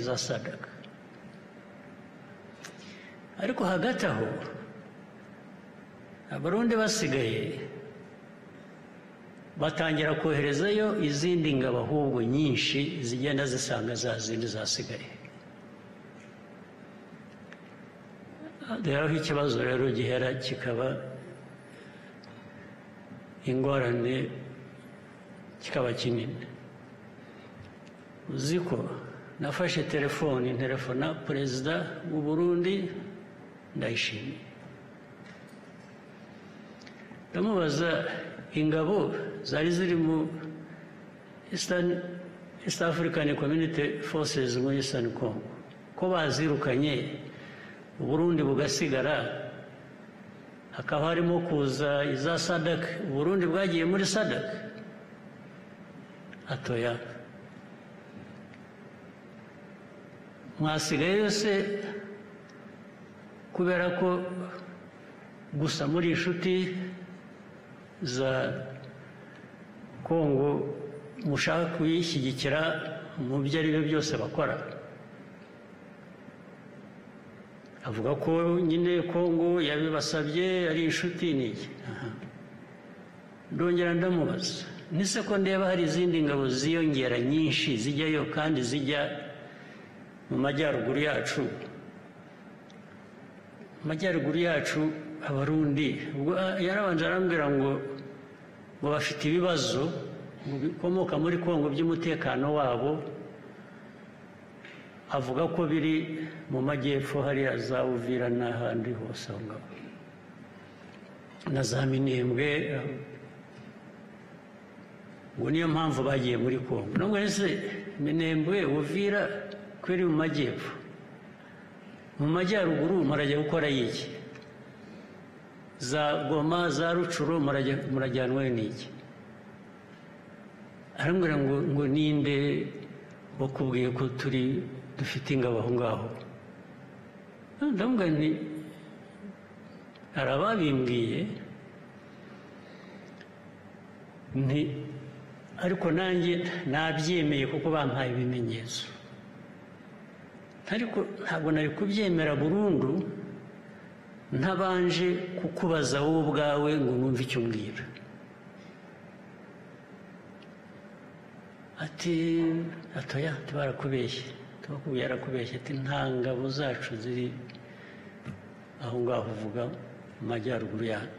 za SADC. Ariko hagati aho Abarundi basigaye batangira koherezayo izindi ngabo ahubwo nyinshi zigenda zisanga za zindi zasigaye. Rero ikibazo rero gihera kikaba ingorane, kikaba kinini. Uzi ko nafashe telefoni nterefona perezida w'u Burundi Ndayishimiye, ndamubaza ingabo zari ziri mu East African Community Forces muri Eastern Congo ko bazirukanye Burundi bugasigara, hakaba harimo kuza iza SADC, Burundi bwagiye muri SADC? Atoya, mwasigaye se kubera ko gusa muri inshuti za Kongo mushaka kuyishyigikira mu byo ari byo byose bakora? Avuga ko nyine Kongo yabibasabye ari inshuti n'iki. Ndongera ndamubaza nise ko ndeba hari izindi ngabo ziyongera nyinshi zijyayo kandi zijya mu majyaruguru yacu, majyaruguru yacu Abarundi. Ubwo yarabanje arambwira ngo bafite ibibazo bikomoka muri Kongo by'umutekano wabo, avuga ko biri mu majyepfo hariya za Uvira n'ahandi hose aho ngaho na za Minembwe, ngo niyo mpamvu bagiye muri Kongo. Nubwo ese Minembwe, Uvira kwiri mu majyepfo, mu majyaruguru murajya gukora iki? Za Goma, za Rucuro murajyanwe n'iki? Arambwira ngo ninde wakubwiye ko turi dufite ingabo aho ngaho? Ndamubwira nti hari ababimbwiye, nti ariko nanjye nabyemeye kuko bampaye ibimenyetso, ariko ntabwo nari kubyemera burundu ntabanje kukubaza wowe ubwawe ngo numve icyo umbwira. Ati atoya, barakubeshye, tubakubwiye yarakubeshye. Ati nta ngabo zacu ziri aho ngaho uvuga mu majyaruguru yanyu.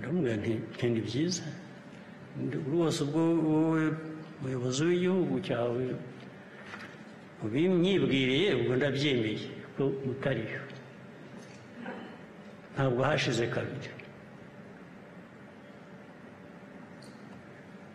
Ndamubwira nti ni byiza rwose, ubwo wowe muyobozi w'igihugu cyawe ubimyibwiriye, ubwo ndabyemeye ko mutariyo. Ntabwo hashize kabiri,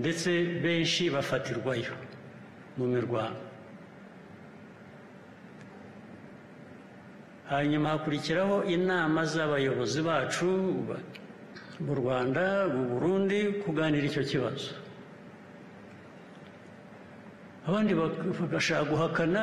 ndetse benshi bafatirwayo mu mirwano. Hanyuma hakurikiraho inama z'abayobozi bacu mu Rwanda, mu Burundi, kuganira icyo kibazo. Abandi bagashaka guhakana,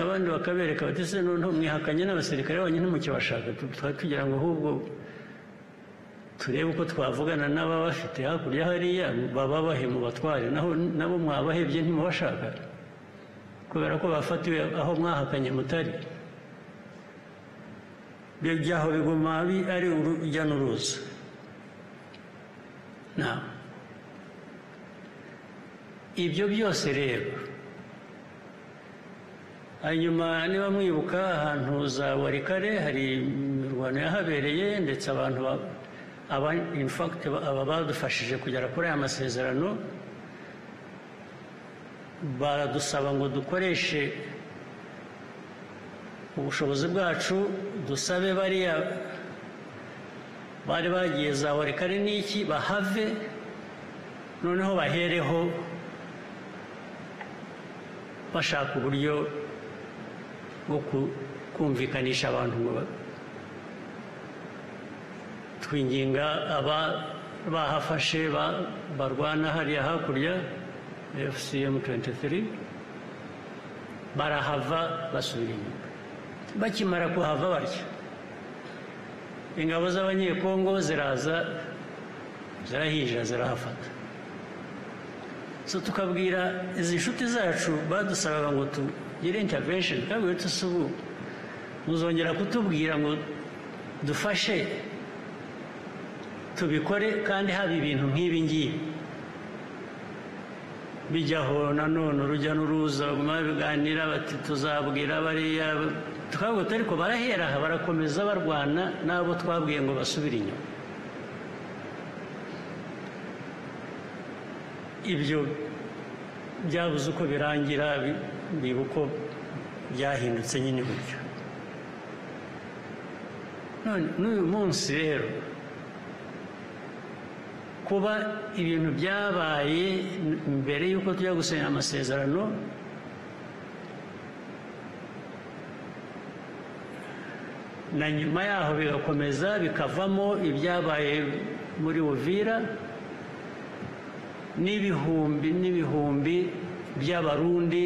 abandi bakabereka bati se noneho mwihakanye n'abasirikare banyu ntimukibashaka, tugira ngo ahubwo turebe uko twavugana n'ababafite hakurya hariya bababahe mu batware, naho nabo mwabahebye ntimubashaka kubera ko bafatiwe aho mwahakanye mutari. Byaho biguma ari urujya n'uruza. Ibyo byose rero, hanyuma niba mwibuka ahantu za Warikare hari imirwano yahabereye, ndetse abantu aba in fact aba badufashije kugera kuri aya masezerano baradusaba ngo dukoreshe ubushobozi bwacu, dusabe bariya bari bagiye za Warikare n'iki bahave, noneho bahereho bashaka uburyo bwo kumvikanisha abantu ngo twinginga aba bahafashe barwana hariya hakurya FCM 23, barahava basubira inyuma. Bakimara kuhava batyo, ingabo z'Abanyekongo ziraza zirahinjira zirahafata. So tukabwira izi nshuti zacu badusabaga ngo tugire intervention, tukabwira tuti ubu muzongera kutubwira ngo dufashe tubikore kandi haba ibintu nk'ibi ngibi bijyaho. Nanone urujya n'uruza baguma babiganira bati tuzabwira bariya, tukavuga ariko barahera aha barakomeza barwana n'abo twabwiye ngo basubire inyuma. Ibyo byabuze uko birangira, biba uko byahindutse nyine gutyo. None n'uyu munsi rero kuba ibintu byabaye mbere y'uko tujya gusinya amasezerano, na nyuma yaho bigakomeza bikavamo ibyabaye muri Uvira, n'ibihumbi n'ibihumbi by'Abarundi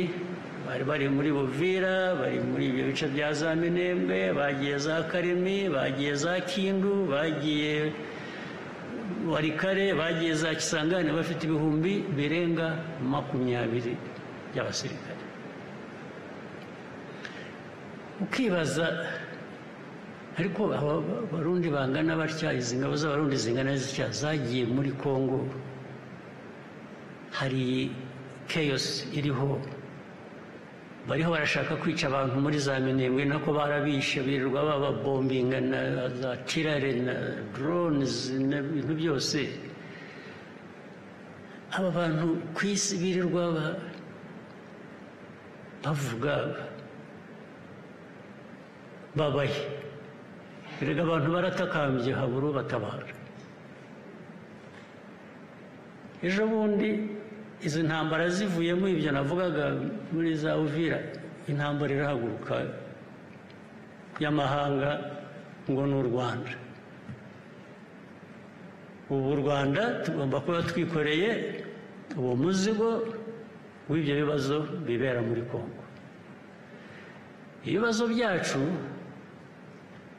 bari bari muri Uvira, bari muri ibyo bice bya za Minembwe, bagiye za Karemi, bagiye za Kindu, bagiye Warikare, bagiye za Kisangani, bafite ibihumbi birenga 20 by'abasirikare. Ukibaza ariko Abarundi bangana batya, izi ngabo z'Abarundi zingana zitya zagiye muri Kongo, hari chaos iriho, bariho barashaka kwica abantu muri za Minembwe, nako barabishe birirwa bababombinga na za tirare na drones n'ibintu byose. Aba bantu ku isi birirwa bavuga babaye, erega abantu baratakambye habura batabara. Ejo bundi izi ntambara zivuyemo ibyo navugaga muri za Uvira, intambara irahaguruka y'amahanga ngo ni u Rwanda. Ubu u Rwanda tugomba kuba twikoreye uwo muzigo w'ibyo bibazo bibera muri Kongo. Ibibazo byacu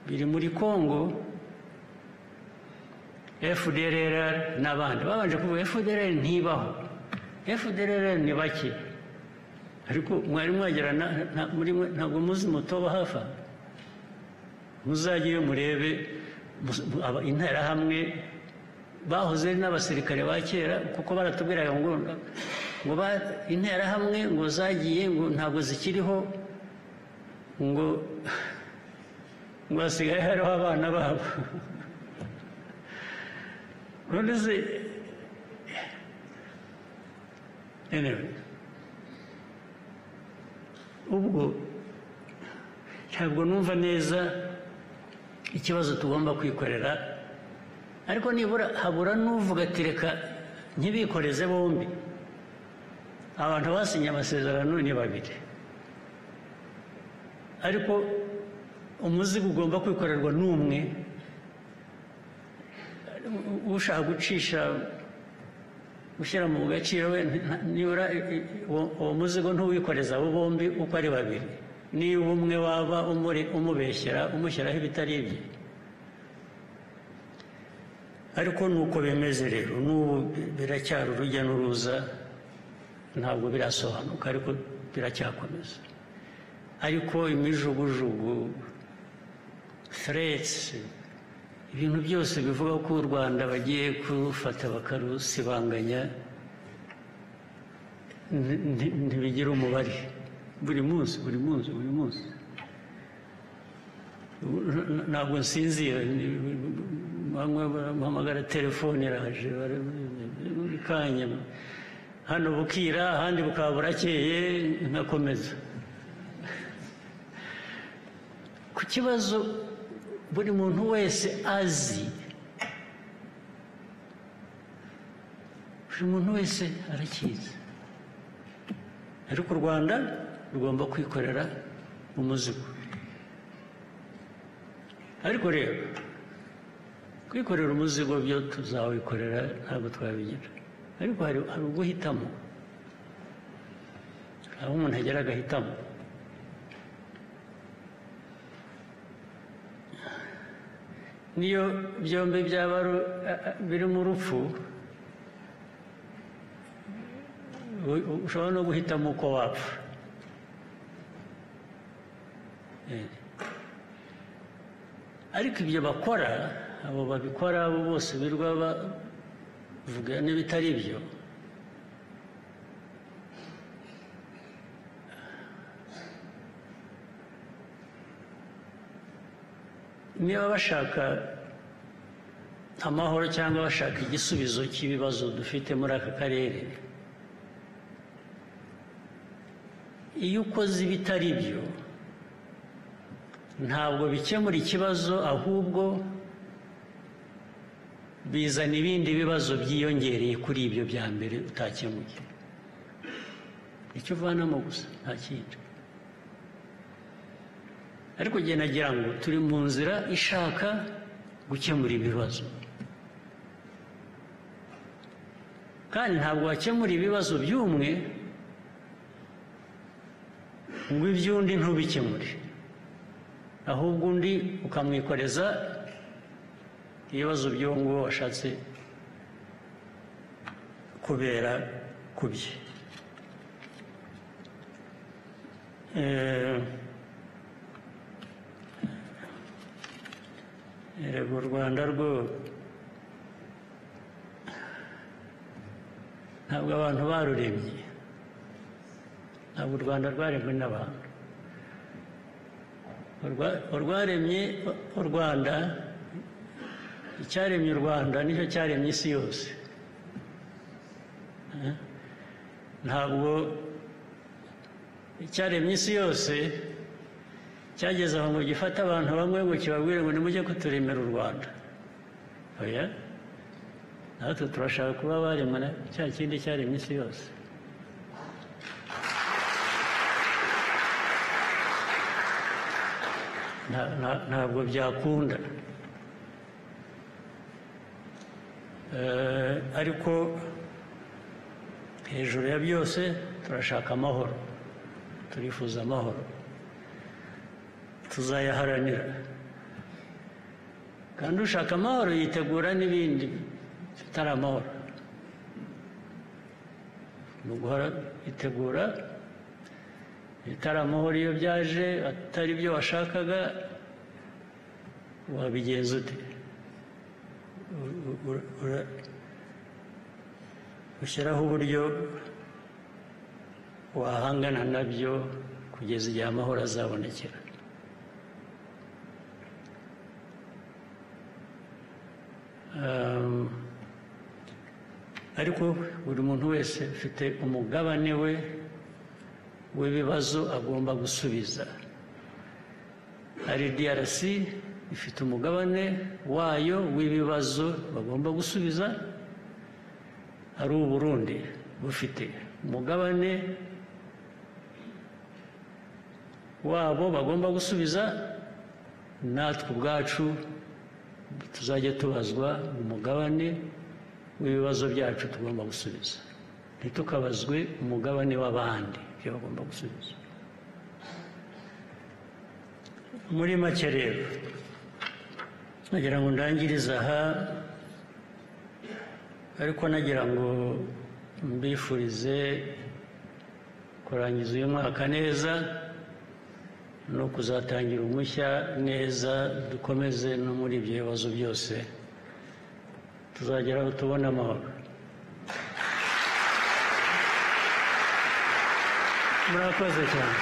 biri muri Kongo, FDLR n'abandi babanje kuvuga FDLR ntibaho, FDLR ni bake, ariko mwari mwagera muri ntabwo muzi mutoba hafa, muzagiye murebe interahamwe bahoze n'abasirikare ba kera, kuko baratubwiraga ngo interahamwe ngo zagiye ngo ntabwo zikiriho, ngo hasigaye hariho abana babo. None se anyway, ubwo ntabwo numva neza ikibazo tugomba kwikorera, ariko nibura habura n'uvuga ati reka ntibikoreze bombi. Abantu basinye amasezerano ni babiri, ariko umuzigo ugomba kwikorerwa n'umwe. Ushaka gucisha gushyira mu gaciro we, nibura uwo muzigo ntuwikoreza abo bombi uko ari babiri. Niba umwe waba umubeshyera umushyiraho ibitari ibye. Ariko nuko bimeze rero n'ubu biracyari urujya n'uruza, ntabwo birasobanuka ariko biracyakomeza. Ariko imijugujugu, threats, ibintu byose bivuga ko u Rwanda bagiye kurufata bakarusibanganya ntibigira umubare. Buri munsi buri munsi buri munsi ntabwo nsinzira, bamwe bahamagara telefone iraje buri kanya, hano bukira ahandi bukaba burakeye, nkakomeza ku kibazo buri muntu wese azi, buri muntu wese arakizi. Ariko u Rwanda rugomba kwikorera umuzigo. Ariko rero kwikorera umuzigo byo tuzawikorera ntabwo twabigira, ariko hari uguhitamo, aho umuntu agera agahitamo. Niyo byombi byaba biri mu rupfu, Ushobora no guhitamo uko wapfa. Ariko ibyo bakora, abo babikora abo bose birwa bavuga n'ibitari byo, niba bashaka amahoro cyangwa bashaka igisubizo cy'ibibazo dufite muri aka karere, iyo ukoze ibitari byo ntabwo bikemura ikibazo, ahubwo bizana ibindi bibazo byiyongereye kuri ibyo bya mbere utakemuye. Icyo uvanamo gusa nta kindi. Ariko njye nagira ngo turi mu nzira ishaka gukemura ibibazo, kandi ntabwo wakemura ibibazo by'umwe ngo iby'undi ntubikemure, ahubwo undi ukamwikoreza ibibazo by'uwo nguwo washatse kubera kubye. Erega u Rwanda rwo ntabwo abantu baruremye, ntabwo u Rwanda rwaremwe n'abantu. Urwaremye u Rwanda, icyaremye u Rwanda nicyo cyaremye isi yose. Ntabwo icyaremye isi yose cyageze aho ngo gifate abantu bamwe ngo kibabwire ngo nimujye kuturemera u Rwanda. Oya, natwe turashaka kuba baremwe na cya kindi cyaremye isi yose. Ntabwo byakunda. Ariko hejuru ya byose turashaka amahoro, turifuza amahoro, tuzayaharanira. Kandi ushaka amahoro yitegura n'ibindi bitari amahoro. Ni uguhora yitegura ibitari amahoro. Iyo byaje atari byo washakaga wabigenza ute? Ushyiraho uburyo wahangana nabyo kugeza igihe amahoro azabonekera. Ariko buri muntu wese ufite umugabane we w'ibibazo agomba gusubiza. Ari DRC ifite umugabane wayo w'ibibazo bagomba gusubiza, ari u Burundi bufite umugabane wabo bagomba gusubiza, natwe ubwacu tuzajya tubazwa umugabane w'ibibazo byacu tugomba gusubiza, ntitukabazwe umugabane w'abandi ibyo bagomba gusubiza. Muri make rero nagira ngo ndangirize aha, ariko nagira ngo mbifurize kurangiza uyu mwaka neza no kuzatangira umushya neza, dukomeze no muri ibyo bibazo byose tuzageraho tubona amahoro. Murakoze cyane.